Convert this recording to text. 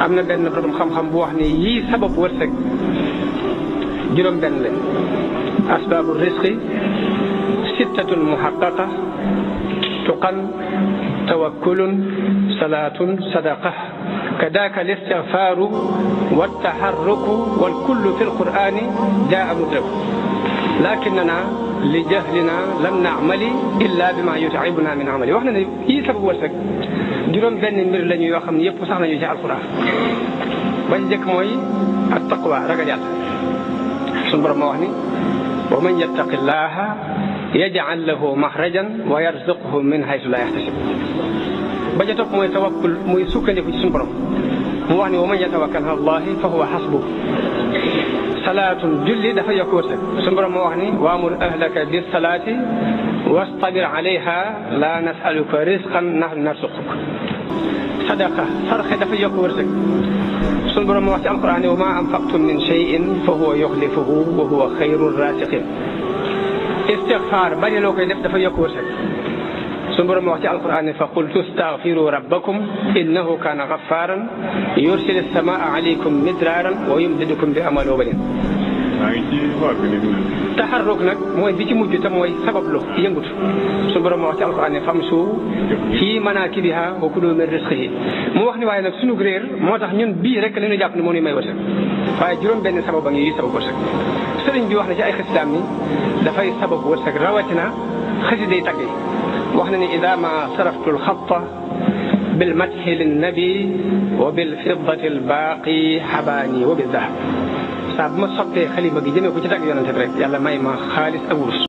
am na benn borom xam-xam bu wax ni yii sabab wërsëg juróom benn lañ asbaabu risqi sittatun muhaqqaqa tuqan tawakkulun salaatun sadaqa kadaaka listigfaaru wattaharruku walkullu fi lqur'ani jaa mudraku lakinnana li jahlina lam naamali illa bima yutaibuna min amali wax na ne yii sabab wërsëg juróom benn mbir lañu yoo xam ne yëpp sax nañu ci alquran ba ci jëkk mooy at taqwa ragal yàlla suñu borom moo wax ni wa man yattaqi llaha yaj'al lahu maxrajan wa yarzuqhu min haysu la yaxtasib ba ca topp mooy tawakkul muy sukkandiku ci suñu borom mu wax ni wa man yatawakkal ala allahi fa huwa xasbuh salaatun julli dafa yokk wërsëg suñu borom moo wax ni waamur ahlaka bis salaati wastabir alayha la nasaluka risqan nahnu narzuquk sadaqa sarxe dafa yokk wërsëg suñu borom moo wax ci alquran wa ma anfaqtum min shay'in fa huwa yuxlifuhu wa huwa xayru rasiqin istigfaar bari loo koy def dafa yokk wërsëg suñu borom moo wax ci alquran fa qultu astaghfiru rabbakum innahu kana ghafaran yursilu samaa alaykum midraran wa yumdidukum bi amwalin wa banin taxarruk nag mooy bi ci mujj te mooy sabablu yëngut suñu borom moo wax ci alquran famsu fii manaakibiha wa kulu min rizqihi mu wax ni waaye nag suñu réer moo tax ñun bii rek li ñu jàpp ne moo ñuy may wërsëg waaye juróom benn sabab a ngi yi sabab wërsëg sëriñ bi wax na ci ay xasidaam ni dafay sabab wërsëg rawatina xasiday tagg yi wax na ni ida ma saraftu alxatta bilmadxi linnabi wa bilfiddati albaaqi xabaani wa bildahab saa bu ma sottee xalima gi jëmee ko ci tagg yonente bi rek yàlla may ma xaalis ak wurus